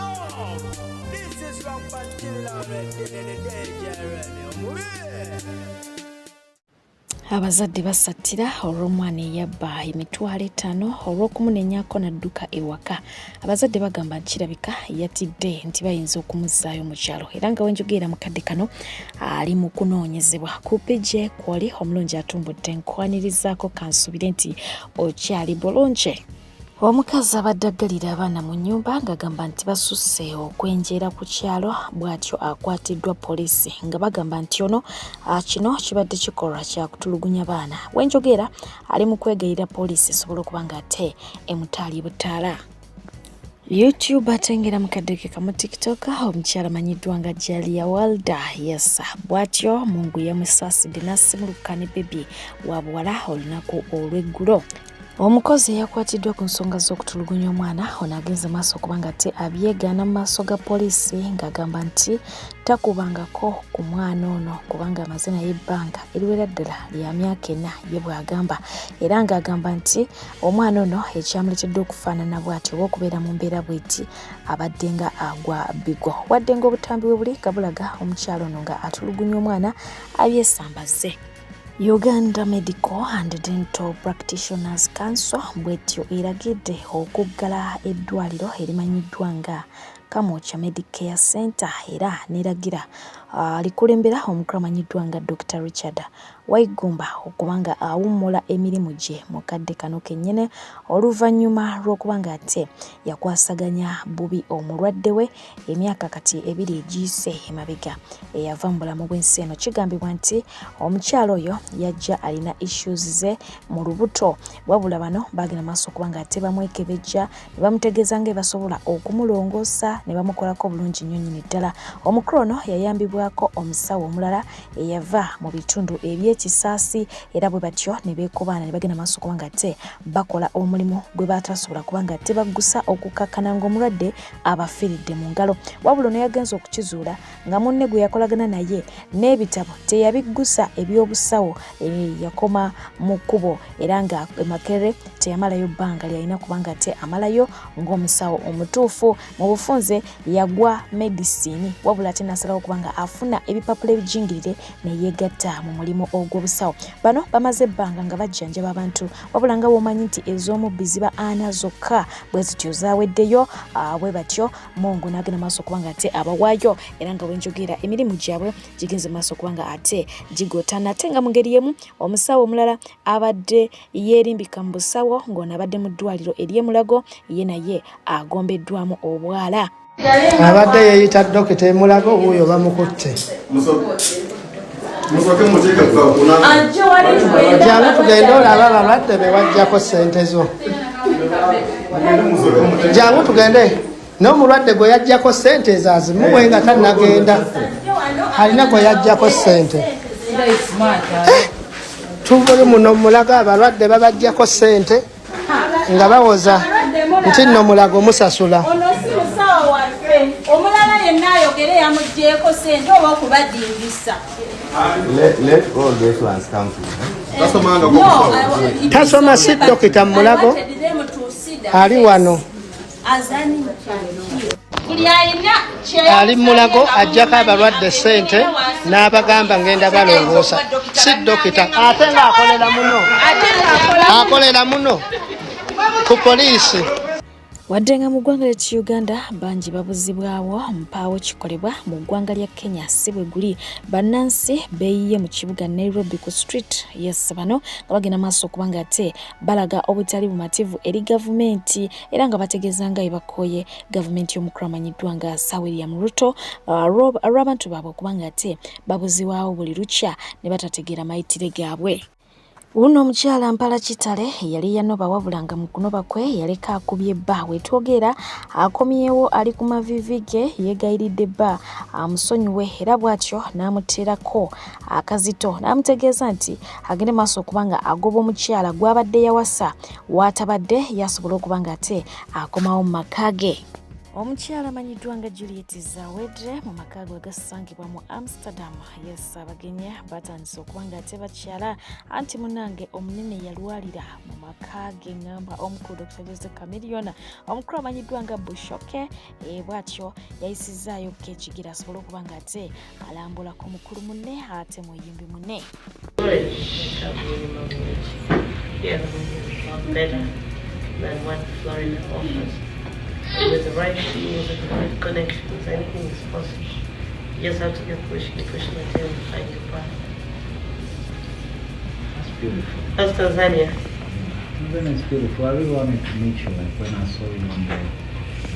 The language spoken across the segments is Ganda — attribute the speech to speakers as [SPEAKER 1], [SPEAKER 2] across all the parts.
[SPEAKER 1] Yo, this is Rampant Killer Red,
[SPEAKER 2] Abazadde basattira olw'omwana eyabba 50,000 olw'okumunenyako n'adduka ewaka. Abazadde bagamba nti kirabika yatidde nti bayinza okumuzzaayo mu kyalo era nga wenjogerera mu kadde kano ali mu kunoonyezebwa. Ku PJ kwoli omulungi atumbudde nkwanirizaako kansubire nti okyali bulungi. Omukazi abadde aggalira abaana mu nnyumba ng'agamba nti basusse okwenjeera ku kyalo bw'atyo akwatiddwa poliisi nga bagamba nti ono kino kibadde kikolwa kya kutulugunya baana. Wenjogeera ali mu kwegayirira poliisi esobole okuba ng'ate emutaali butaala. YouTube atengera mukadde ke kamu TikTok omukyala amanyiddwa nga Jalia Walda yasa bw'atyo Mungu yamusaasidde n'asimuluka ne bebi wa buwala olunaku olw'eggulo. Omukozi eyakwatiddwa ku nsonga z'okutulugunya omwana ono agenze maaso okuba nga ate abyegaana mu maaso ga poliisi ng'agamba nti takubangako ku mwana ono kubanga amaze naye ebbanga eriwera ddala lya myaka ena ye bw'agamba era ng'agamba nti omwana ono ekyamuleetedde okufaanana bw'ati oba okubeera mu mbeera bw'eti abadde nga agwa bigwo wadde ng'obutambi we buli nga bulaga omukyala ono nga atulugunya omwana abyesambazze. Uganda Medical and Dental Practitioners Council bwetyo eragidde okuggala eddwaliro erimanyiddwa nga Kamwokya Medicare Center era neragira alikulembera omukulu amanyiddwa nga Dr. Richard Waigumba okuba nga awummula emirimu gye mu kadde kano kennyini oluvannyuma lw'okuba nga ate yakwasaganya bubi omulwadde we emyaka kati ebiri egiyise emabega eyava mu bulamu bw'ensi eno. Kigambibwa nti omukyala oyo yajja alina issues ze mu lubuto wabula bano bagenda maaso okuba nga ate bamwekebejja ne bamutegeeza nga basobola okumulongoosa ne bamukolako obulungi nnyo nnyini ddala. Omukulu ono yayambibwako omusawo omulala eyava mu bitundu eby'ekisaasi era bwe batyo ne beekobaana ne bagenda maaso okuba nga ate bakola omulimu gwe batasobola kuba nga ate baggusa okukakkana ng'omulwadde abafiiridde mu ngalo. Wabula ono yagenze okukizuula nga munne gwe yakolagana naye n'ebitabo teyabiggusa eby'obusawo eh, yakoma mu kkubo era nga e Makerere teyamalayo bbanga lyalina kubanga ate amalayo ng'omusawo omutuufu mu bufunze yagwa medisini wabula ate nasalawo kubanga afuna ebipapula ebijingirire ne yeegatta mu mulimu ogw'obusawo. Bano bamaze ebbanga nga bajjanjaba abantu wabula nga bw'omanyi nti ez'omubbi ziba ana zokka bwe zityo zaaweddeyo ah, bwe batyo Mungu n'agenda maaso okuba nga ate abawaayo era nga bwenjogeera emirimu gyabwe gigenze maaso okuba nga ate gigotaana ate nga mu ngeri y'emu omusawo omulala abadde yeerimbika mu busawo ng'ono abadde mu ddwaliro ery'e Mulago ye naye agombeddwamu obwala.
[SPEAKER 3] Abadde yeeyita dokita e Mulago wuuyo bamukutte. Jangu tugende olaba abalwadde be wajjako ssente zo. Jangu tugende n'omulwadde gwe yajjako ssente ezo azimuwe nga tannagenda. Alina gwe yajjako ssente. Eh, tubuli muno mulago abalwadde babajjako ssente nga bawoza nti nno mulago musasula.
[SPEAKER 4] Ono si musawo waffe. Omulala yenna ayogere yamugyeko sente oba okubadimbisa.
[SPEAKER 5] Let all those ones come to
[SPEAKER 3] Tasoma si dokita Mulago ali wano. Ali Mulago ajjako abalwadde ssente n'abagamba ngenda balongoosa si dokita ate ng'akolera muno akolera muno ku poliisi.
[SPEAKER 2] Wadde nga mu ggwanga ly'e Uganda bangi babuzibwawo mpaawo kikolebwa mu ggwanga lya Kenya si bwe guli. Bannansi beeyiye mu kibuga Nairobi ku street yes bano nga bagenda maaso okuba nga ate balaga obutali bumativu eri gavumenti era nga bategeeza nga bwe bakooye gavumenti y'omukulu amanyiddwa nga Sir William Ruto olw'abantu baabwe okuba nga ate babuzibwawo buli lukya ne batategeera mayitire gaabwe. Wuuno omukyala Mpala Kitale yali yanoba wabula nga mu kunoba kwe yaleka akubye bba. Wetwogerera akomyewo ali ku maviivi ge yeegayiridde bba amusonyiwe era bw'atyo n'amuteerako akazito n'amutegeeza nti agende maaso okuba nga agoba omukyala gw'abadde yawasa w'atabadde yasobola okuba nga ate akomawo mu maka ge. Omukyala amanyiddwa nga Juliet Zawedde mu maka ge agasangibwa mu Amsterdam yes abagenyi batandise okuba nga ate bakyala anti munange omunene yalwalira mu maka ge ngamba omukulu Dr. Jose Chameleone omukulu amanyiddwa nga Bushoke e, bwatyo yayisizzaayo kekigira asobole okuba nga ate alambulako mukulu munne ate muyimbi munne.
[SPEAKER 6] Yeah, better than what Florida offers. With the right tools and the right connections, anything is possible. You just have to keep pushing, pushing until you find your path.
[SPEAKER 7] That's beautiful.
[SPEAKER 6] That's Tanzania.
[SPEAKER 7] Tanzania is beautiful. I really wanted to meet you. Like when I saw you on the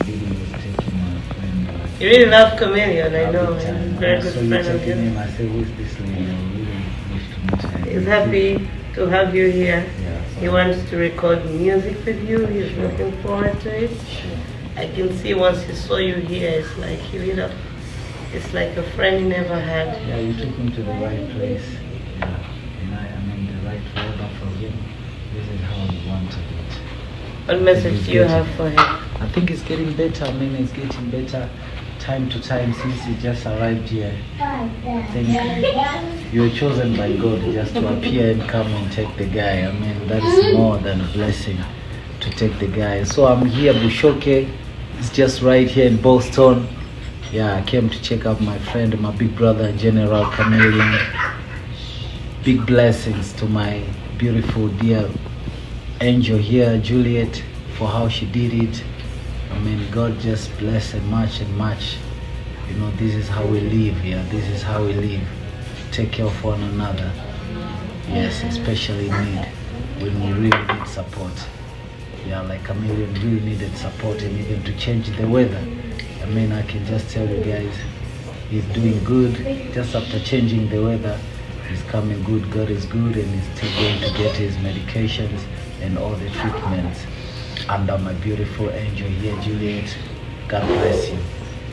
[SPEAKER 7] video taking my friend. Like,
[SPEAKER 6] You really love Chameleon, I know.
[SPEAKER 7] Big
[SPEAKER 6] He's
[SPEAKER 7] time.
[SPEAKER 6] a very
[SPEAKER 7] I
[SPEAKER 6] good
[SPEAKER 7] saw you
[SPEAKER 6] friend of
[SPEAKER 7] taking
[SPEAKER 6] yours.
[SPEAKER 7] him. I said, who is this lady? I really wish to meet her.
[SPEAKER 6] He's happy to have you here.
[SPEAKER 7] Yeah, so
[SPEAKER 6] He wants to record music with you. He's
[SPEAKER 7] Sure.
[SPEAKER 6] looking forward to it.
[SPEAKER 7] Sure.
[SPEAKER 6] I can see once he saw you here, it's like he lit up. It's like a friend he never had.
[SPEAKER 7] Yeah, you took him to the right place. Yeah, and I mean the right weather for him. This is how he wanted it.
[SPEAKER 6] What message do you have for him?
[SPEAKER 7] I think it's getting better. I mean, it's getting better time to time since he just arrived here. I think you were chosen by God just to appear and come and take the guy. I mean, that is more than a blessing to take the guy. So I'm here, Bushoke. It's just right here in Boston. Yeah, I came to check out my friend, my big brother, General Chameleon. Big blessings to my beautiful dear angel here, Juliet, for how she did it. I mean, God just bless and much and much. You know, this is how we live. Yeah, this is how we live. Take care of one another. Yes, especially in need, when we really need support. Yeah, like Chameleon really needed support and even to change the weather. I mean, I can just tell you guys, he's doing good. Just after changing the weather, he's coming good. God is good, and he's still going to get his medications and all the treatments under my beautiful angel here, Juliet. God bless you.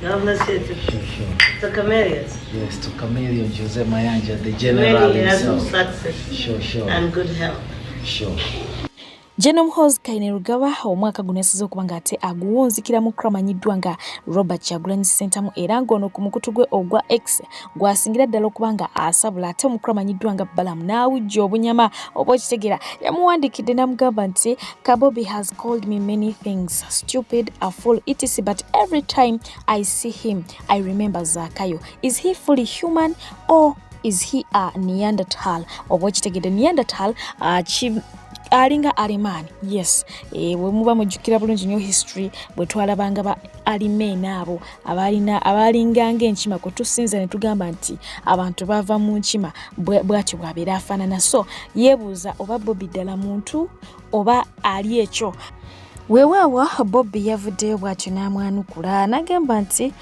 [SPEAKER 6] God bless you. To,
[SPEAKER 7] Sure, sure.
[SPEAKER 6] to Chameleons.
[SPEAKER 7] Yes, to Chameleon Jose Mayanja, the general
[SPEAKER 6] Many years of
[SPEAKER 7] himself.
[SPEAKER 6] success
[SPEAKER 7] Sure, sure,
[SPEAKER 6] and good health.
[SPEAKER 7] sure.
[SPEAKER 2] General Muhoozi Kainerugaba omwaka guno yasize okuba ng'ate aguwunzikira mukulu amanyiddwa nga Robert Kyagulanyi Ssentamu era ng'ono ku mukutu gwe ogwa X gwasingira ddala okuba nga asabula ate omukulu amanyiddwa nga Balaam n'awujja obunyama oba okitegeera yamuwandiikidde n'amugamba nti Kabobi has called me many things, stupid, a fool, etc, but every time I see him I remember Zakayo. Is he fully human or is he a Neanderthal? Oba okitegedde Neanderthal alinga Alemani. Yes, e, bwe muba mujjukira bulungi nnyo history bwe twalabanga ba Alemani abo abalina abalinganga enkima kwe tusinza ne tugamba nti abantu bava mu nkima bw'atyo bw'abeera afaanana. So yeebuuza oba Bobi ddala muntu oba ali ekyo. Weewaawo Bobi yavuddeyo bw'atyo n'amwanukula n'agamba nti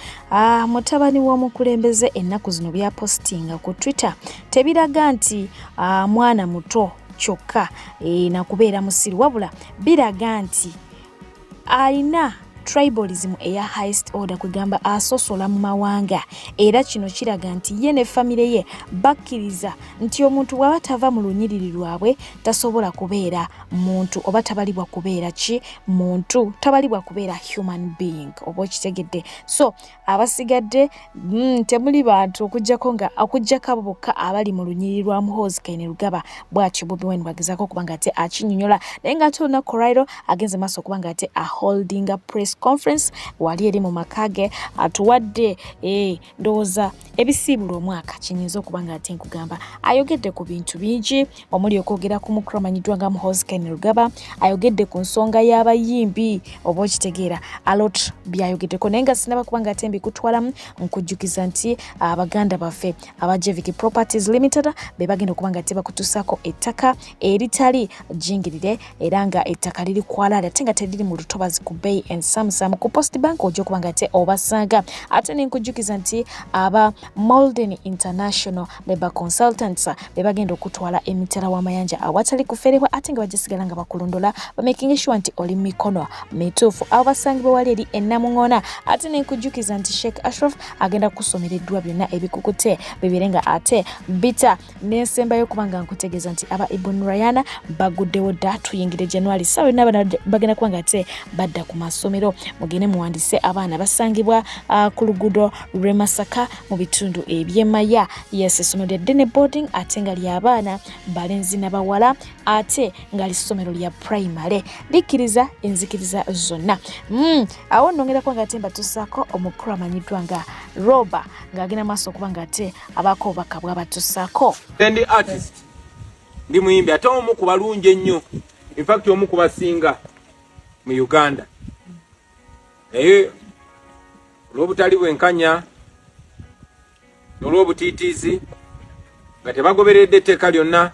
[SPEAKER 2] mutabani w'omukulembeze ennaku zino by'apositinga ku Twitter tebiraga nti mwana muto kyokka e, nakubeera musiru wabula biraga nti alina tribalism eya highest order, kwegamba asosola mu mawanga, era kino kiraga nti ye ne famire ye bakkiriza nti omuntu bw'aba tava mu lunyiriri lwabwe tasobola kubeera muntu oba tabalibwa kubeera ki muntu, tabalibwa kubeera human being oba okitegedde. So abasigadde temuli bantu okuggyako nga okuggyako abo bokka abali mu lunyiriri lwa Muhoozi Kainerugaba. Bw'atyo Bobi Wine bw'agezaako okuba nga ate akinnyonnyola, naye ng'ate olunaku olwaleero agenze maaso okuba nga ate aholdinga press conference wali eri mu maka ge atuwadde ndowooza ebisiibula omwaka kinyinza okuba nga ate nkugamba ayogedde ku bintu bingi omuli okwogera ku mukulu amanyiddwa nga Muhoozi Kainerugaba, ayogedde ku nsonga y'abayimbi oba okitegeera alot byayogeddeko, naye nga sinaba kuba nga ate mbikutwalamu nkujjukiza nti abaganda baffe aba Jevik Properties Limited be bagenda okuba nga ate bakutuusaako ettaka eritali jingirire era nga ettaka liri kwalaali ate nga teriri mu lutobazi ku bbeeyi ensamusamu ku Post Bank ojja okuba nga ate obasanga. Ate nenkujjukiza nti aba Molden International Labour Consultants be bagenda okutwala emitala w'amayanja awatali kuferebwa ate nga bagisigala nga bakulondola bamakinga sure nti oli mu mikono mituufu. Abo basangibwa wali eri enamuŋoona. Ate nenkujjukiza nti Sheikh Ashraf agenda kusomera eddwa byonna ebikukute bibeere nga ate bita nensembayo okuba nga nkutegeeza nti aba Ibn Rayana baguddewo dda tuyingire January ssaawa yonna bagenda kuba nga ate badda ku masomero. olwaleero mugende muwandise abaana basangibwa ku luguudo lw'e Masaka mu bitundu eby'Emaya. Yes, essomero lya Dene Boarding ate nga ly'abaana balenzi na bawala ate nga lissomero lya primary likkiriza enzikiriza zonna. Awo nongerako nga ate mbatusaako omukulu amanyiddwa nga Roba ng'agenda maaso okuba nga ate abaako obubaka bw'abatusaako.
[SPEAKER 8] Ndi artist, ndi muyimbi ate omu ku balungi ennyo, infact omu ku basinga mu Uganda, naye olw'obutali bwenkanya n'olw'obutiitiizi nga tebagoberedde etteeka lyonna,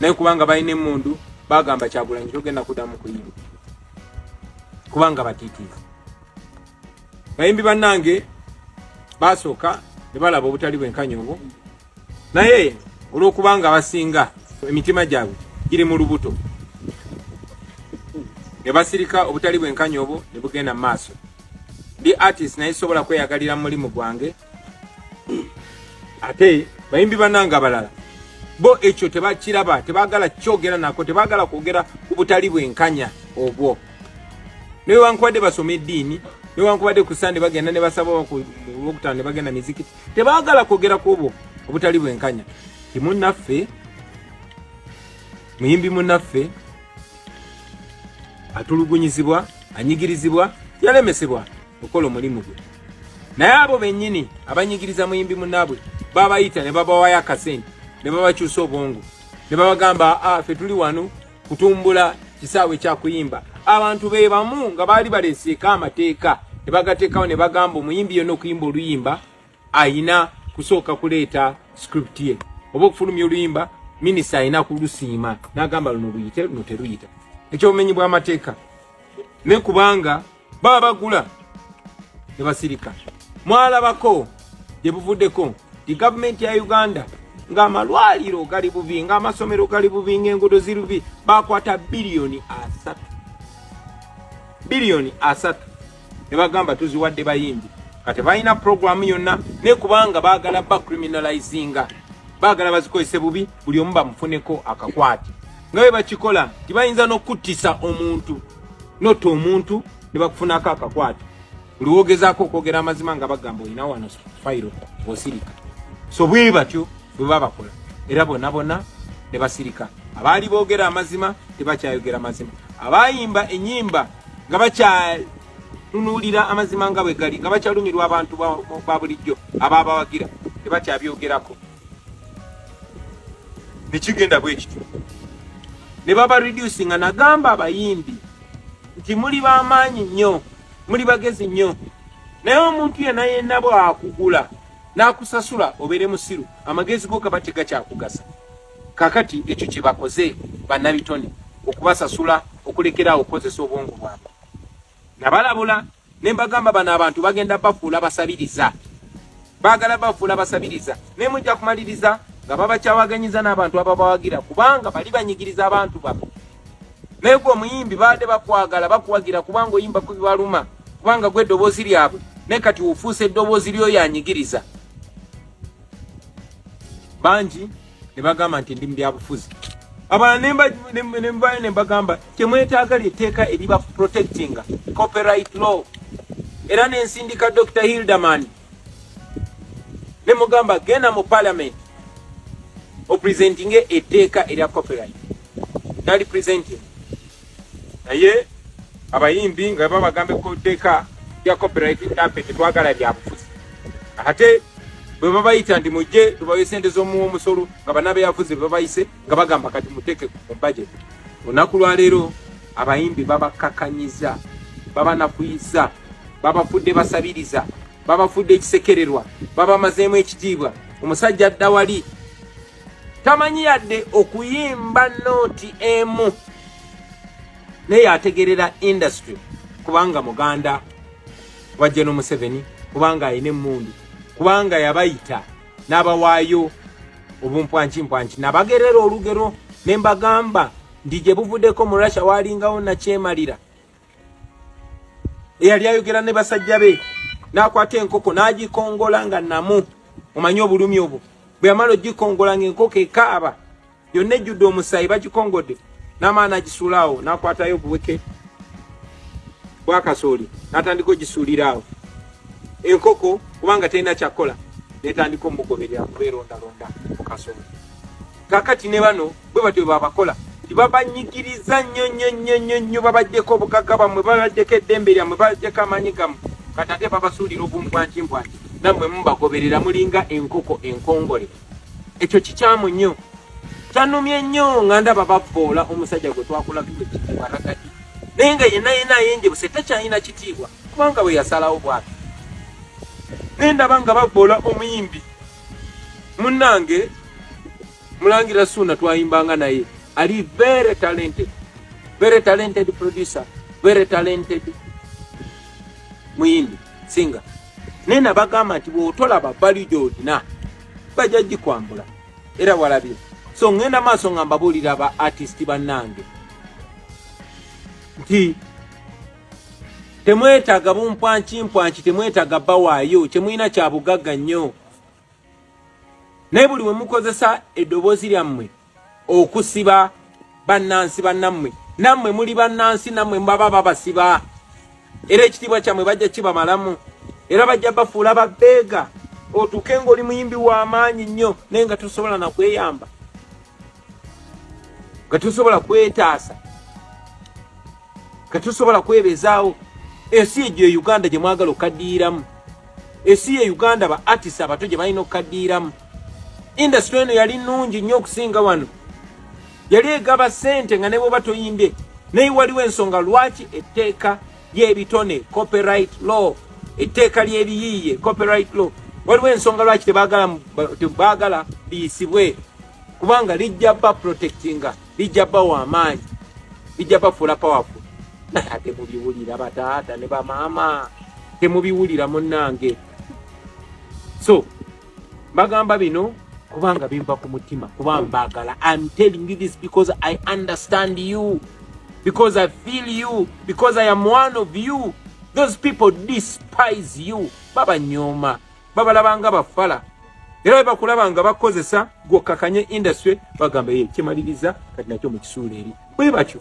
[SPEAKER 8] naye kubanga balina emmundu bagamba Kyagulanyi togenda kuddamu kuyimba kubanga batiitiizi. Bayimbi bannange basooka ne balaba obutali bwenkanya obwo, naye olw'okubanga abasinga emitima gyabwe giri mu lubuto ne basirika, obutali bwenkanya obwo ne bugenda mu maaso. Ndi artist naye sobola kweyagalira mu mulimu gwange, ate bayimbi bannange abalala bo ekyo tebakiraba, tebagala kyogera nako, tebagala kwogera ku butali bwenkanya obwo. Newankubadde basoma eddiini, newankubadde ku Sande bagenda ne basaba, ku Lwokutaano ne bagenda mizikiti, tebagala kwogera ku obwo obutali bwenkanya. Ti munnaffe, muyimbi munnaffe atulugunyizibwa, anyigirizibwa, yalemesebwa okukola omulimu gwe, naye abo bennyini abanyigiriza muyimbi munnaabwe babayita ne babawayo akasente ne babakyusa obwongo ne babagamba, a ffe tuli wano kutumbula kisaawe kyakuyimba. Abantu be bamu nga baali baleseeko amateeka ne bagateekawo ne bagamba omuyimbi yonna okuyimba oluyimba ayina kusooka kuleeta script ye, oba okufulumya oluyimba minisita ayina kulusiima n'agamba luno luyite, luno teruyita. Ekyobumenyi bw'amateeka, ne kubanga baba bagula ne basirika. Mwalabako gye buvuddeko nti gavumenti ya Uganda, ng'amalwaliro gali bubi, ng'amasomero gali bubi, ng'enguudo ziri bubi, bakwata 30 biliyoni, 30 biliyoni ne bagamba tuziwadde bayimbi. Kati balina programu yonna, naye kubanga baagala bacriminalizinga, baagala bazikozese bubi, buli omu bamufuneko akakwate nga bwe bakikola nti bayinza n'okuttisa omuntu, notta omuntu ne bakufunako akakwate. Buli wogezaako okwogera amazima nga bagamba olina wano fayiro, osirika. So bwe batyo bwe babakola, era bonna bonna ne basirika. Abaali boogera amazima tebakyayogera mazima, abayimba enyimba nga bakyatunuulira amazima nga bwe gali, nga bakyalumirwa abantu ba bulijjo ababawagira, tebakyabyogerako. Nekigenda bwe kityo ne baba reducinga. Nagamba abayimbi nti muli b'amaanyi nnyo, muli bagezi nnyo, naye omuntu yenna yenna bw'akugula n'akusasula obeere musiru, amagezi go gaba tegakyakugasa. Kakati ekyo kye bakoze bannabitone okubasasula okulekeraawo okukozesa obwongo bwabwe. Nabalabula ne mbagamba bano abantu bagenda bafuula basabiriza, baagala bafuula basabiriza, naye mujja kumaliriza nga babakyawaganyiza n'abantu ababawagira, kubanga bali banyigiriza abantu babo. Naye gwe omuyimbi baadde bakwagala, bakuwagira kubanga oyimba ku bibaluma, kubanga gwe eddoboozi lyabwe, naye kati ofuusa eddoboozi lyoyo anyigiriza. Bangi ne bagamba nti ndi mu byabufuzi, abalala nembayo ne mbagamba temwetaaga lyetteeka eriba protectinga copyright law, era nensindika Dr Hilderman ne mugamba genda mu parliament opresentinge etteeka erya copyright. Nali presenting, naye abayimbi nga babagambe ku tteeka lya copyright naffe tetwagala byabufuzi, ate bwe babayita nti mujje tubawe sente z'omuwa omusolo, nga bannabyabufuzi babayise nga bagamba kati muteeke ku budget. Olunaku lwaleero abayimbi babakakanyiza, babanafuyiza, babafudde basabiriza, babafudde ekisekererwa, babamazeemu ekitiibwa. Omusajja adda wali tamanyi yadde okuyimba nooti emu, naye ategerera industry kubanga muganda wa General Museveni, kubanga alina emmundu, kubanga yabayita n'abawaayo obumpwankimpwanki. Nabagerera olugero ne mbagamba nti gye buvuddeko mu Russia walingawo nakyemalira eyali ayogera ne basajja be, n'akwata enkoko n'agikongola nga namu. Omanyi obulumi obwo? Bwe yamala ogikongola ng'enkoko ekaaba yonna ejjudde omusaayi, bagikongodde, n'amaana agisuulaawo, n'akwatayo obuweke. bwakasooli n'atandika ogisuulira awo enkoko kubanga terina kyakukola netandika omugoberera kuba erondalonda mu kasooli. Kakati ne bano bwe batyo babakola nti babanyigiriza nnyo nnyo nnyo nnyo nnyo, babajjeko obugagga bwammwe, babajjeko eddembe lyammwe, babajjeko amaanyi gammwe, kati ate babasuulira obumbwankimbwanki, nammwe mubagoberera mulinga enkoko enkongole. Ekyo kikyamu nnyo, kyanumye nnyo nga ndaba bavvoola omusajja gwe twakula tuwa ekitiibwa Ragadi, naye nga yenna yenna ayenjebuse takyalina kitiibwa kubanga bwe yasalawo bw'atyo. Naye ndaba nga bavvoola omuyimbi munnange Mulangira Suuna twayimbanga naye, ali very talented, very talented producer, very talented muyimbi singa naye nabagamba nti bw'otolaba value gy'olina bajja gikwambula, era walabye. So ngenda maaso nga mbabuulira ba artist bannange nti temwetaaga bumpwankimpwanki, temwetaaga bawaayo kyemulina kya bugagga nnyo, naye buli we mukozesa eddoboozi lyammwe okusiba bannansi bannammwe, nammwe muli bannansi, nammwe baba babasiba, era ekitiibwa kyammwe bajja kibamalamu, era bajja bafuula babbeega, otuuke ng'oli muyimbi w'amaanyi nnyo naye nga tosobola nakweyamba, nga tosobola kwetaasa, nga tosobola kwebezaawo. Ensi egyo e Uganda gye mwagala okukaddiiramu, ensi ye Uganda ba artist abato gye balina okukaddiiramu. Industry eno yali nnungi nnyo okusinga wano, yali egaba ssente nga ne bwoba toyimbye. Naye waliwo ensonga lwaki etteeka ly'ebitone copyright law, etteeka ly'ebiyiiye copyright law, waliwo ensonga lwaki tebaagala liyisibwe, kubanga lijja ba protectinga, lijja bawa amaanyi, lijja bafuula powerful. Naye ate mubiwulira bataata ne bamaama, temubiwulira munnange. So mbagamba bino kubanga binva ku mutima, kuba mbagala. I'm telling you this because I understand you, because I feel you, because I am one of you. Those people despise you, babanyooma, babalabanga bafala, era bwe bakulaba nga bakozesa gwokkakanye industry bagamba ye kimaliriza kati nakyo mukisuula eri. Bwe batyo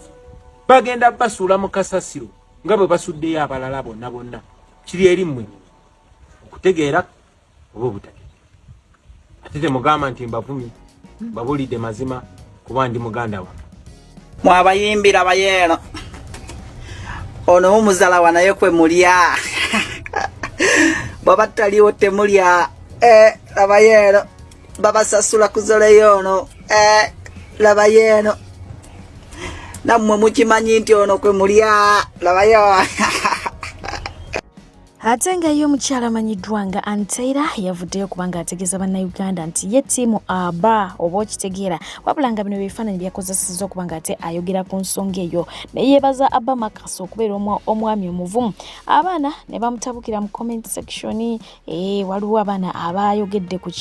[SPEAKER 8] bagenda basuula mu kasasiro nga bwe basuddeyo abalala bonna bonna. Kiri eri mmwe okutegeera oba obutategeera. Ate temugamba nti mbavumye, mbabulidde mazima kuba ndi muganda wange.
[SPEAKER 1] Mwabayimbira bayeeno ono mumuzalawa naye kwe mulya, bwaba taliwo temulya. Labayeeno babasasula kuzoleyo ono. Labayeeno nammwe mukimanyi nti ono kwe mulya, labayo.
[SPEAKER 2] Ate nga ye omukyala amanyiddwa nga Anteira yavuddeyo kubanga ategeeza bannayuganda nti ye ttiimu aba oba okitegeera, wabula nga bino ebifaananyi byakozesezza okuba nga ate ayogera ku nsonga eyo, naye yeebaza Abba Marcus okubeera omwami omuvumu. Abaana ne bamutabukira mu comment section. Waliwo abaana abayogedde ku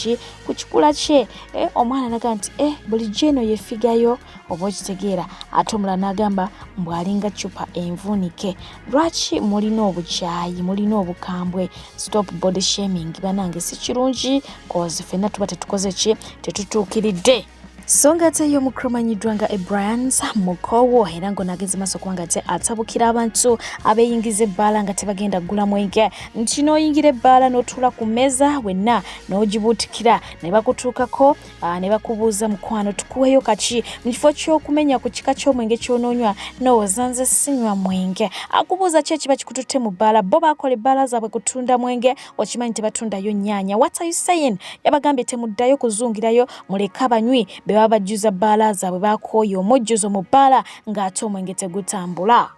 [SPEAKER 2] kikula kye. Omwana naga nti bulijjo eno ye figayo oba okitegeera, ate omulala n'agamba mbu alinga ccupa envuunike. Lwaki mulina obukyayi, mulina obukambwe? Stop body shaming banange, si kirungi, cause ffenna tuba tetukoze ki, tetutuukiridde. So nga ate ye omukulu amanyiddwa nga Ebrians Mukowo era ng'ono ageze maaso kubanga ate atabukira abantu abeeyingiza ebbaala nga tebagenda kugula mwenge, nti n'oyingira ebbaala n'otuula ku mmeeza wenna n'ogibuutikira ne bakutuukako ne bakubuuza mukwano tukuweeyo kaki, mu kifo ky'okumenya ku kika ky'omwenge ky'onoonywa n'owooza nze sinywa mwenge. Akubuuza ki ekiba kikututte mu bbaala? Bo baakola ebbaala zaabwe kutunda mwenge, okimanyi tebatundayo nnyaanya. What are you saying? Yabagambye temuddayo kuzungirayo, muleke abanywi be baba bajjuza bbaala zaabwe, bakooye omujjuzo mu bbaala ng'ate omwenge tegutambula.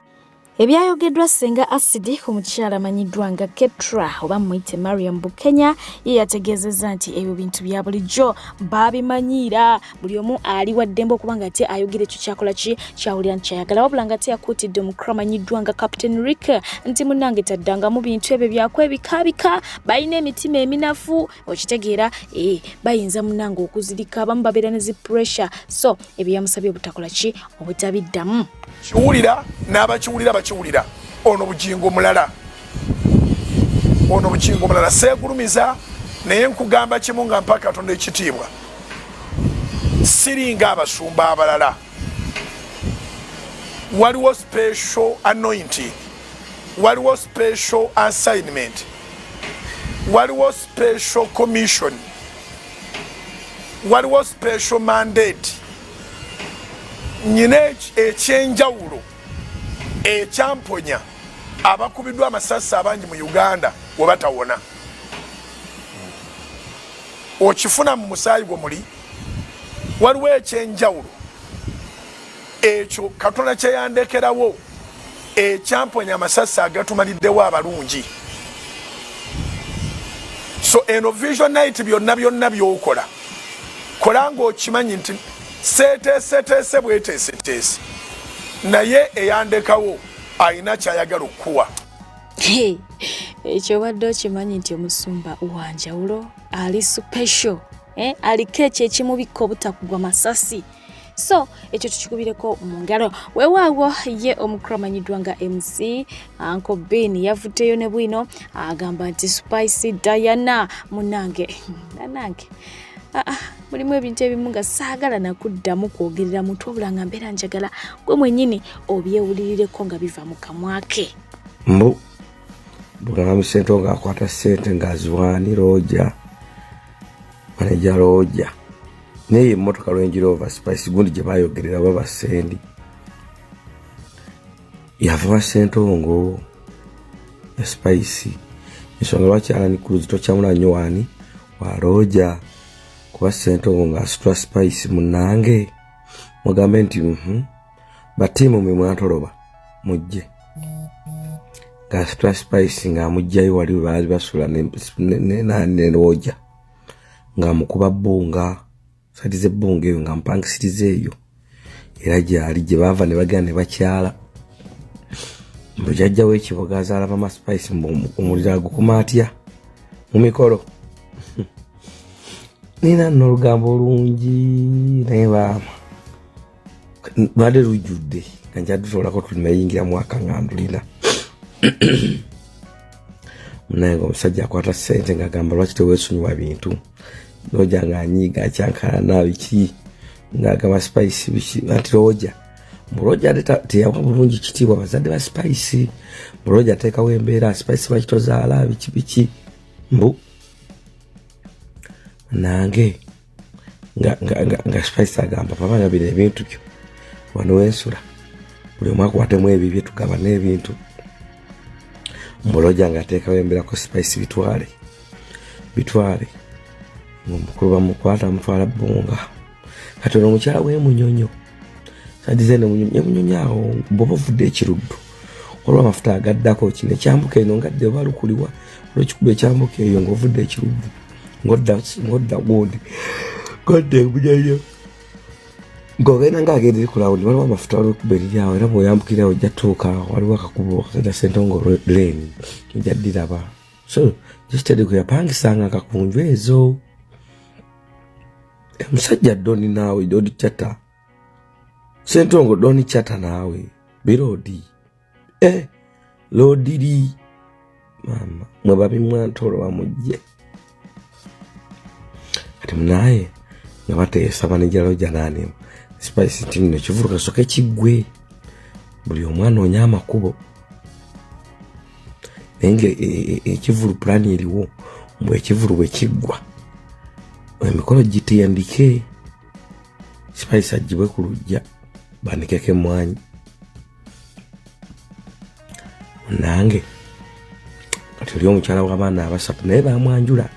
[SPEAKER 2] Ebyayogeddwa Ssenga Acid ku mukyala amanyiddwa nga Ketra oba muyite Mariam Bukenya, ye yategeezezza nti ebyo bintu bya bulijjo babimanyiira, buli omu ali wa ddembe okuba nga ate ayogera ekyo kyakola ki kyawulira nti kyayagala, wabula nga ate yakuutidde omukulu amanyiddwa nga Captain Rick nti munnange taddangamu bintu ebyo byakwebikaabika, balina emitima eminafu okitegeera, bayinza munnange okuzirika, abamu babeera ne zi pressure, so ebyo yamusabye obutakola ki obutabiddamu.
[SPEAKER 9] Kiwulira n'abakiwulira bakiwulira, ono Bugingo mulala, ono Bugingo mulala. Seegulumiza, naye nkugamba kimu nga mpa Katonda ekitiibwa, siringa abasumba abalala. Waliwo special anointing. Waliwo special assignment, waliwo special commission, waliwo special mandate. Nyina ekyenjawulo ekyamponya abakubiddwa amasasi abangi mu Uganda we batawona. Okifuna mu musaayi gwo muli waliwo ekyenjawulo ekyo Katonda kyeyandekerawo ekyamponya amasasi agatumaliddewo abalungi. So eno vision night, byonna byonna byokola, kola ngaokimanyi nti seeteeseteese bweteeseteese, naye eyandekawo ayina kyayagala okukuwa.
[SPEAKER 2] Ekyo obadde okimanyi nti omusumba wanjawulo, ali special, eh? Aliko ekyo ekimubikka obutakugwa masasi. So ekyo tukikubireko mu ngalo. Weewaawo ye omukulu amanyiddwa nga MC Uncle Bean yavuddeyo ne bwino agamba nti Spice Diana munange nanange, ah, ah, mulimu ebintu ebimu nga saagala nakuddamu kwogerera muntu, wabula nga mbeera njagala gwe mwennyini obyewulirireko nga biva mu kamwake.
[SPEAKER 5] Mbu bugamba sente ng'akwata sente ng'aziwaani Roger, manager Roger, naye emmotoka Range Rover Spice gundi gye bayogerera baba sendi yava wa Sentongo ya Spice. Ensonga lwaki Alan Cruz tokyamula nnyo waani wa Roger, kuba Sentongo ng'asitula Spice munange, mugambe nti batiimu mwe mwantoloba mujje, ng'asitula Spice ng'amugjayo wali we baali basula ne Roger, ng'amukuba bbunga sati z'ebbunga eyo, ng'amupangisiriza eyo, era gyali gye baava ne bagenda ne bakyala. Mbu jajja w'ekiboga azaala mama Spice, mbu omuliro agukuma atya mu mikolo? Nina nno olugambo olungi, naye baama lwadde lujjudde nga njadutoolako tulinayingira mwaka nga ndulina munaye, nga omusajja akwata ssente ng'agamba lwaki teweesonyiwa bintu. Roger ng'anyiiga, akyankalana biki, ng'agamba Spice biki, anti Roger, mbu Roger ate teyawa bulungi kitiibwa bazadde ba Spice, mbu Roger ateekawo embeera Spice lwaki tozaala biki biki. Mbu nange nga Spice agamba, papa, nga bino ebintu byo wano wensula, buli omu akwatemu ebibye, tugabane ebintu. Mbu Roger nga ateekawo embeerako Spice bitwale bitwale, omukulu bamukwata amutwala bbunga. Kati ono omukyala w'emunyonyo sadize nemunyonyo awo, bwoba ovudde ekiruddu, waliwo amafuta agaddako kino ekyambuka eno ngadde oba lukuliwa, olwekikuba ekyambuka eyo ng'ovudde ekiruddu ng'odda gundi ngodda emunyonyo ng'ogenda ng'agenda eri ku lawundi, waliwo amafuta, waliwo ekuba eriri awo, era bw'oyambukira ojja tuuka waliwo akakubo akagenda Sentongo Lane, ojja ddiraba. So just kwe yapangisanga akakunju ezo omusajja Doni, naawe Doni Chata Sentongo, Doni Chata naawe birodi eh, lodiri mama mwe babimwantolo bamujje. Kati munaye nga bateesa manager Roger nani Spice nti nno ekivulu kasoke kiggwe, buli omu anoonya amakubo, naye nga ekivulu pulaani eriwo mbu ekivulu bwe kiggwa emikolo gitiyandike, Spice agibwe ku lujja banikeko emwanyi. Nange kati oli omukyala w'abaana abasatu, naye bamwanjula,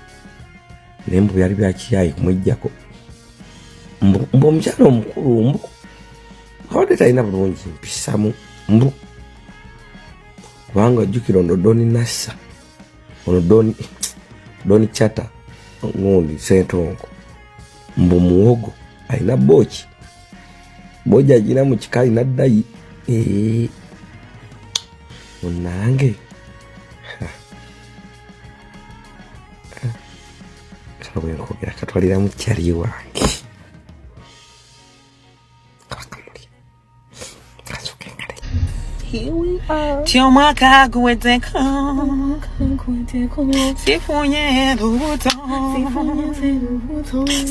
[SPEAKER 5] naye mbu byali byakiyayi kumwejjako. Mbu omukyala omukulu mbu abadde talina bulungi mpisamu, mbu kubanga ojjukira ono Doni Nassa, ono Doni Chata ngundi Sentongo, mbu muwogo alina booki boja agina mu kika, alina ddayi munange kano bwenkwogera katwaliramu kyali wange.
[SPEAKER 10] Ti omwaka guweddeko sifunye lubuto,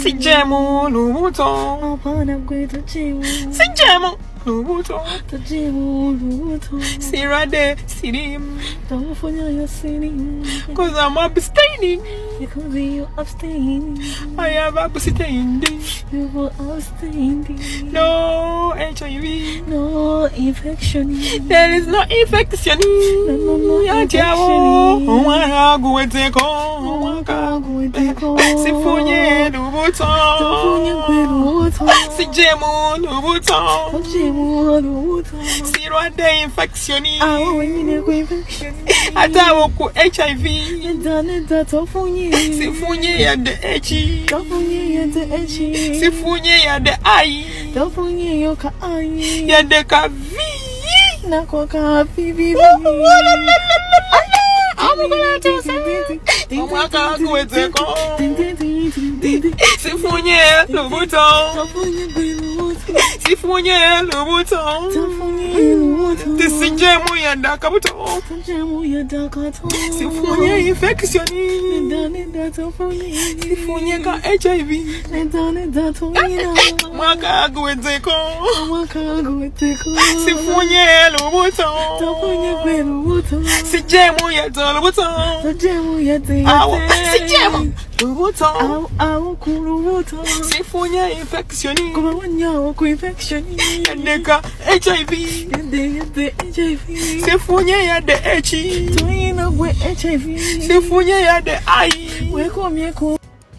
[SPEAKER 10] sijjemu lubuto, sijjemu. Lubuto. Sirwadde sirimu. Cause I'm abstaining.
[SPEAKER 6] Because you abstaining.
[SPEAKER 10] I have abstained.
[SPEAKER 6] You were abstaining.
[SPEAKER 10] No HIV.
[SPEAKER 6] No infection.
[SPEAKER 10] There is no infection.
[SPEAKER 6] No, no, no
[SPEAKER 10] Anti awo omwaka guweddeko. Omwaka
[SPEAKER 6] guweddeko.
[SPEAKER 10] Sifunye lubuto.
[SPEAKER 6] Sifunye gwe lubuto.
[SPEAKER 10] Sijemu lubuto.
[SPEAKER 6] Sijemu lubuto.
[SPEAKER 10] Sirwadde infection.
[SPEAKER 6] Awo wenyine ku infection.
[SPEAKER 10] Ate awo ku HIV.
[SPEAKER 6] Nedda nedda tofunye.
[SPEAKER 10] Sifunye yadde H.
[SPEAKER 6] Tofunye yadde H.
[SPEAKER 10] Sifunye yadde I.
[SPEAKER 6] Tofunye yo ka I.
[SPEAKER 10] Yadde ka V.
[SPEAKER 6] Nako ka V V V.
[SPEAKER 10] Omwaka guweddeko. Sifunye lubuto. Sifunye lubuto. Tisijemu yadde akabuto. Sifunye infection. Sifunye ka HIV. Mwaka guweddeko. Sifunye lubuto. Sijemu yadde lubuto. Awo sijemu lubuto. Sifunye infection. Yadde ka HIV. Sifunye yadde H. Sifunye yadde I.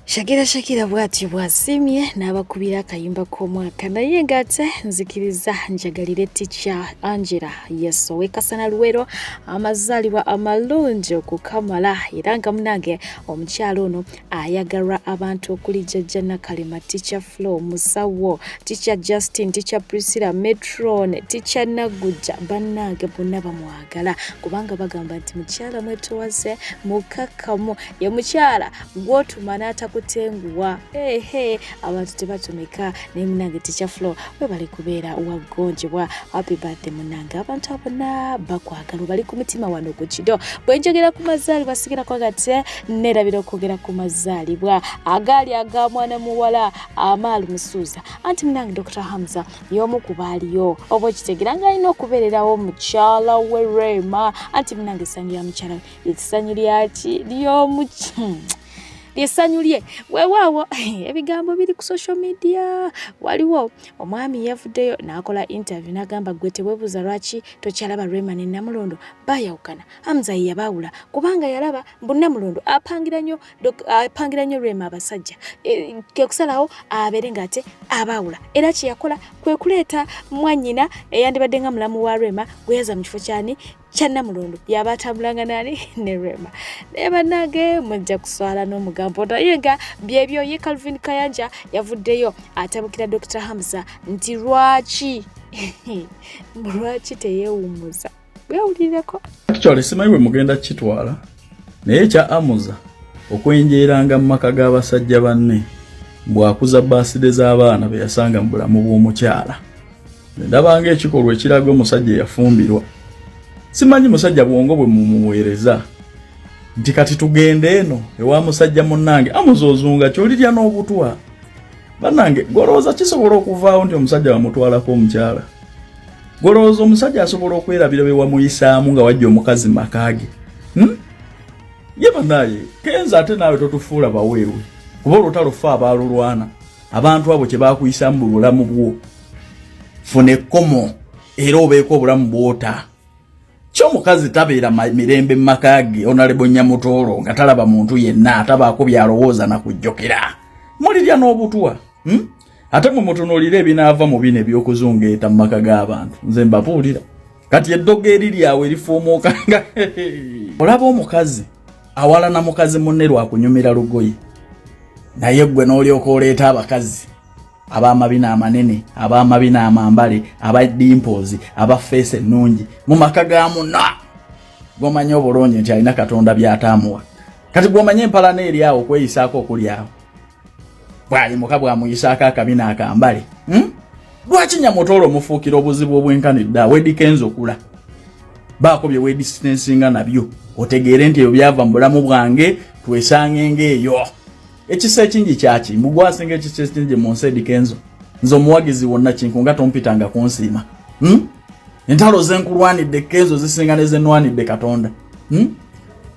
[SPEAKER 2] Shakira Shakira bw'atyo bw'asiimye n'abakubira akayimba k'omwaka naye ng'ate nzikiriza njagalire Teacher Angela Yesu ow'e Kasana Luweero amazaalibwa amalungi okukamala era nga munange omukyala ono ayagalwa abantu okuli Jjajja Nakalema, Teacher Flo, Musawo, Teacher Justin, Teacher Priscilla, Metron, Teacher Nagujja bannange bonna bamwagala kubanga bagamba nti mukyala mwetowaze mukakkamu ye mukyala gw'otuma n'atakutenguwa ehe abantu tebatumika naye munange Teacher Flo webale kubeera wagonjebwa. Happy birthday munange, abantu abona bakwagala bali ku mutima wano ku kido. Bwe njogera ku mazaalibwa sigera kwagate nerabira okwogera ku mazaalibwa agaali aga mwana muwala Amaal Musuuza anti munange Dr. Hamza y'omu ku baaliyo oba okitegeera ng'alina okubeererawo mukyala we Rema anti munange essanyu lya mukyala we essanyu lyaki ly'omu lyessanyu lye weewaawo ebigambo biri ku social media. Waliwo omwami yavuddeyo n'akola interview n'agamba gwe teweebuuza lwaki tokyalaba Rema ne Namulondo baayawukana. Hamza ye yabaawula kubanga yalaba mbu Namulondo apangira nnyo Rema abasajja ke kusalawo abeere ng'ate abaawula era kye yakola kwe kuleeta mwannyina eyandibadde nga mulamu wa Rema gwe yazza mu kifo kyani kya Namulondo yaba atambulanga nani ne Rema. Naye bannange mujja kuswala n'omugambo naye nga byebyo. Ye Calvin Kayanja yavuddeyo atabukira Dr. Hamza nti lwaki teyeewummuza. Bwewulireko.
[SPEAKER 11] Actually simanyi bwe mugenda kukitwala naye ekya Amuza okwenjeeranga mu maka g'abasajja banne bw'akuza baaside z'abaana be yasanga mu bulamu bw'omukyala. Ndabanga ekikolwa ekiraga omusajja eyafumbirwa. Simanyi musajja bwongo bwe mumuweereza nti kati tugende eno ewa musajja munnange. Amuza ozunga kyolirya n'obutwa. Bannange golowooza kisobola okuvaawo nti omusajja bamutwalako omukyala? Golowooza omusajja asobola okwerabira bye wamuyisaamu nga wajja omukazi maka ge? Ye bannaye Kenzo ate naawe totufuula baweewe kuba olutalo ffe abaalulwana abantu abo kye baakuyisaamu mu bulamu bwo. Funa ekkomo era obeeko obulamu bw'ota. Ky'omukazi tabeera mirembe mu maka ge Honorable Nyamutoolo nga talaba muntu yenna atabaako by'alowooza na kujjukira. Mulirya n'obutwa. Ate mwe mutunuulire ebinaava mu bino eby'okuzungeeta mu maka g'abantu. Nze mbabuulira. Kati eddogo eriri awo erifuumuuka nga olaba omukazi awalana mukazi munne lwa kunyumira lugoye. Naye ggwe n'olyoka oleeta abakazi ab'amabina amanene, ab'amabina amambale, aba dimples, aba feesi ennungi mu maka ga munna. Gw'omanyi obulungi nti alina Katonda by'ataamuwa. Kati gw'omanyi empalana eri awo okweyisaako okuli awo. Bw'ayimuka bw'amuyisaako akabina akambale. Lwaki Nyamutoolo omufuukira obuzibu obwenkanidde awo Eddy Kenzo okula? Baako bye weedistancinga nabyo otegeere nti ebyo byava mu bulamu bwange twesange ng'eyo. Ekisa ekingi kyaki? Mbu gwasinga ekisa ekingi mu nsi Eddy Kenzo. Nze omuwagizi wonna kinku nga tompitanga kunsiima. Entalo zenkulwanidde Kenzo zisinga nezenwanidde Katonda.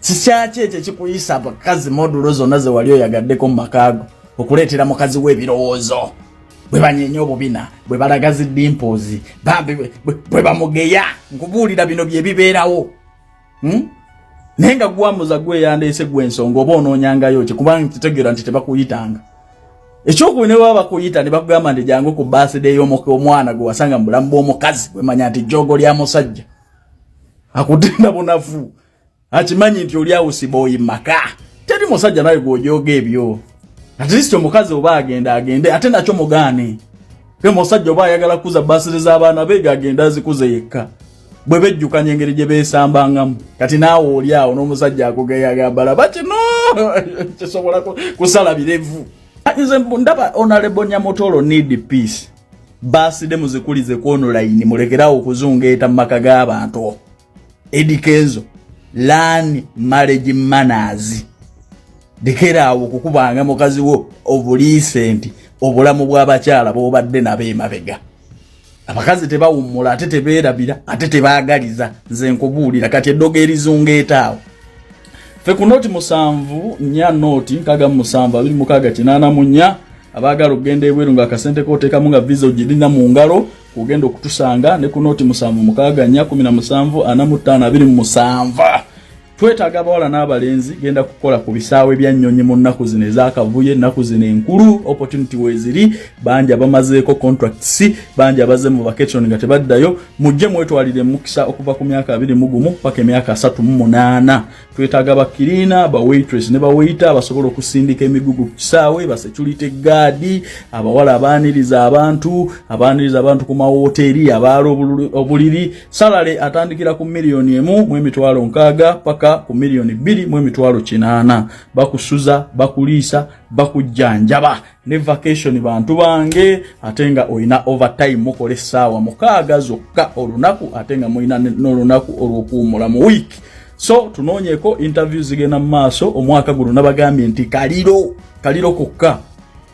[SPEAKER 11] Kikyaki ekyo ekikuyisa abakazi modulo zonna ze wali oyagaddeko mu makaago okuleetera mukazi we ebirowoozo bwe banyenya obubina, bwe balaga zi dimples, bambi bwe bamugeya? Nkubuulira bino bye bibeerawo. Naye nga gwamuza gwe yandeese gwe ensonga oba onoonyangayo ki? Kubanga kitegeera nti tebakuyitanga. Ekyokubiri, ne baba bakuyita ne bakugamba nti jangu ku birthday y'omwana gwe wasanga mu bulamu bw'omukazi, wemanya nti jjoogo lya musajja akutenda bunafu, akimanyi nti oli awo siboyi maka. Teri musajja nawe gw'ojooga ebyo. At least omukazi oba agenda agende, ate nakyo mugaane. Ke musajja oba ayagala kukuza birthday z'abaana be, gagenda azikuze yekka, bwe bejjukanya engeri gye beesambangamu. Kati naawe oli awo n'omusajja akugeyagamba, laba kino kisobola kusala birevu. Nze ndaba Honorable Nyamutolo need peace. Birthday muzikulize ku online, mulekerawo okuzungeeta mu maka g'abantu. Eddy Kenzo, learn marriage manners. Lekeraawo okukubanga mukazi wo obuliise nti obulamu bw'abakyala bw'obadde nabo emabega. Abakazi tebawummula, ate tebeerabira, ate tebaagaliza. Nze nkubuulira kati eddogo erizungeeta awo. Ffe ku 0 7 4 0 67 26 84, abaagala okugenda ebweru ng'akasente kooteekamu nga visa ogirina mu ngalo, kugenda okutusanga ne ku 0 7 6 4 17 45 27. Twetaaga abawala n'abalenzi genda kukola ku bisaawe bya nnyonyi mu nnaku zino ez'akavuyo, ennaku zino enkulu. Opportunity weeziri, bangi abamazeeko contracts, bangi abaze mu vacation nga tebaddayo. Mujje mwetwalire mukisa okuva ku myaka 21 paka emyaka 38. Twetaaga ba cleaner, ba waitress ne ba waiter basobola okusindika emigugu ku kisaawe, ba security guard, abawala abaaniriza abantu, abaaniriza abantu ku mawoteeri, abaala obuliri. Salary atandikira ku 1,600,000 paka ku 2,800,000. Bakusuza, bakuliisa, bakujjanjaba ne vacation, bantu bange. Ate nga olina overtime, mukola essaawa 6 zokka olunaku, ate nga mulina n'olunaku olw'okuwummula mu wiiki. So tunoonyeeko, interview zigenda mu maaso. Omwaka guno nabagambye nti kaliro kaliro kokka.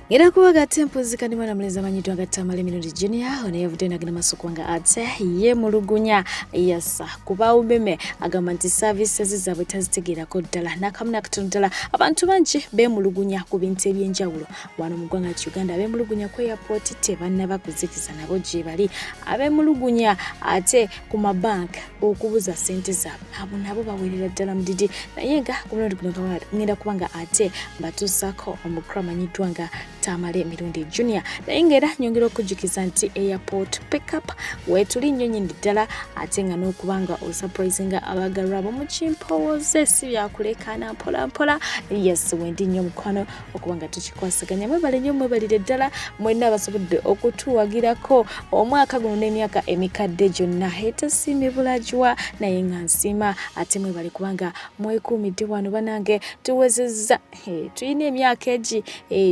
[SPEAKER 2] Ngenda kubagatta empuzika ndi mwana mulenzi amanyiddwa nga Tamale Mirundi Junior. Ono yavudde nagenda maaso kubanga ate yeemulugunya yasa kuba Umeme, agamba nti services zaabwe tazitegeerako ddala n'akamu n'akatono ddala. Abantu bangi beemulugunya ku bintu ebyenjawulo wano mu ggwanga ti Uganda. Abeemulugunya ku airport tebannaba kuzikiza, nabo gye bali. Abeemulugunya ate ku mabanka okubuza ssente zaabwe, abo nabo bawerera ddala mudidi. Naye nga ku mulundi guno ngenda kuba nga ate mbatuusako omukulu amanyiddwa nga Tamale Mirundi Junior. Naye ngaera nyongera okujjukiza nti airport pickup weetuli nnyo nyini ddala, ate nga n'okuba nga osurprisinga abagalwa abo mukimpowoze, si byakulekaana mpola mpola. Yes, wendi nnyo mukwano okuba nga tukikwasaganya. Mwebale nnyo, mwebalire ddala mwenna abasobodde okutuwagirako omwaka guno n'emyaka emikadde gyonna. Etasiimye bulajwa, naye nga nsiima ate mwebale kubanga mwekuumidde wano. Banange, tuwezezza, tulina emyaka egi,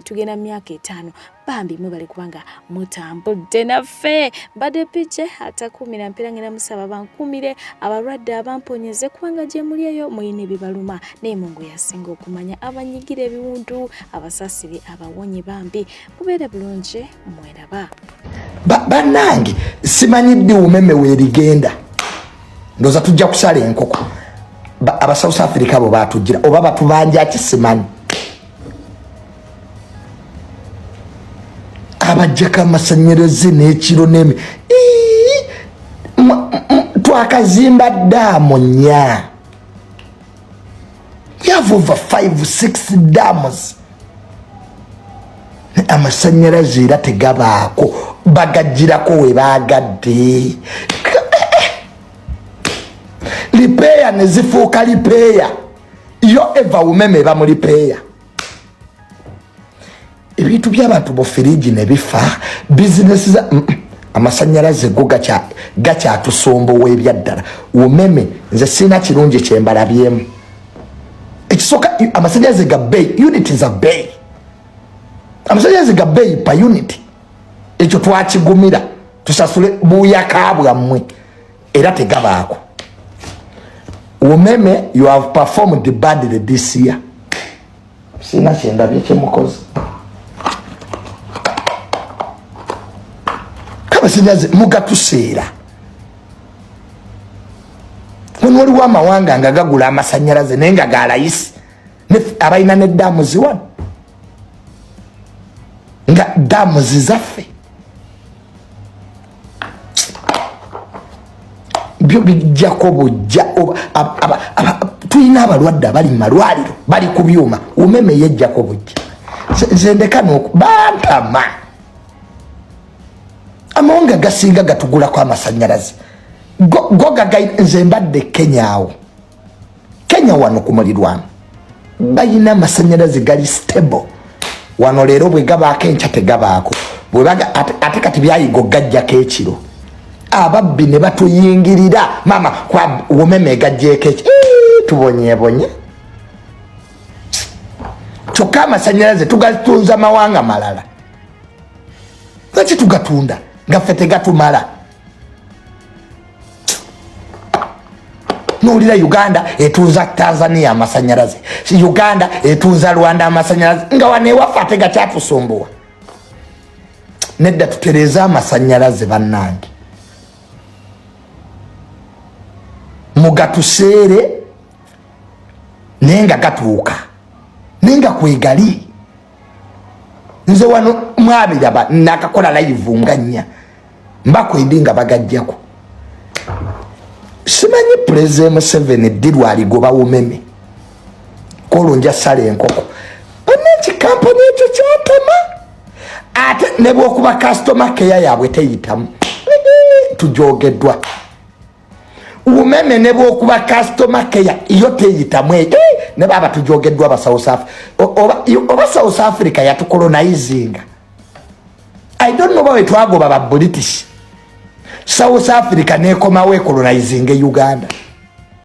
[SPEAKER 2] tugenda mu myaka 5. Bambi mwebale kubanga mutambudde naffe. Mbadde pice atakuumira mpeera, ngenda musaba bankuumire abalwadde, abamponyeze, kubanga gye muli eyo mulina ebibaluma, naye Mungu yasinga okumanya. Abanyigira ebiwundu abasaasire, abawonye. Bambi mubeere bulungi, mweraba.
[SPEAKER 12] Bannange, simanyi ddi Umeme weerigenda. Ndowooza tujja kusala enkoko. Aba South Africa bo batujira oba batubanja ki simanyi. Abajjako amasanyalaze n'ekiro nemi. Twakazimba dam 4. We have over 5 6 dams, amasanyalaze era tegabaako, bagagirako we bagadde. Repair ne zifuuka repair yo eva Umeme eba mu repair. Ebintu by'abantu mu firiji ne bifa, bizinesi za amasanyalaze go gakyatusumbuwa ebyaddala. Umeme nze sirina kirungi kyembalabyemu. Ekisooka, amasanyalaze ga bbeeyi, unit za bbeeyi, amasanyalaze ga bbeeyi per unit. Ekyo twakigumira, tusasule buyaka bwammwe, era tegabaako. Umeme, you have performed badly this year. Sina kyendabye kyemukoze. Kamasanyalaze mugatuseera. Waliwo amawanga nga gagula amasanyalaze naye nga galayisi, abalina ne damuzi wano nga damuzi zaffe byo bijjako bujja. Tulina abalwadde abali mu malwaliro bali ku byuma, umeme yejjako bujja. Nze ndeka bantama. Amawanga gasinga gatugulako amasanyalaze go nze mbadde Kenya awo, Kenya wano ku mulirwano balina amasanyalaze gali stable. Wano leero bwe gabaako, enkya tegabaako. Bwebaga ate kati byayiga ogajjako ekiro, ababbi ne batuyingirira. Maama kwa umeme egajjeeko eki, tubonyebonye. Kyokka amasanyalaze tugatunza mawanga malala. Lwaki tugatunda nga ffe tegatumala? Nowulira Uganda etunza Tanzania amasanyalaze, Uganda etunza Rwanda amasanyalaze, nga wano ewaffe ate gakyatusumbuwa. Nedda, tutereeze amasanyalaze bannange, mugatuseere naye nga gatuuka, naye nga kwegali. Nze wano mwabiraba nakakola live nga nnya mbakwendi nga bagajjako. Simanyi Pulezidenti Museveni ddi lwaligoba umeme kolwo nja sala enkoko. Bonna ekikampani ekyo kyatama, ate ne bwokuba customer care yaabwe teyitamu, tujogeddwa umeme. Ne bwokuba customer care yo teyitamu, ne baba tujogeddwa aba South Africa. Oba South Africa yatukolonizinga, I don't know. Bawe twagoba ba British, South Africa nekomawo ecolonizinga Uganda.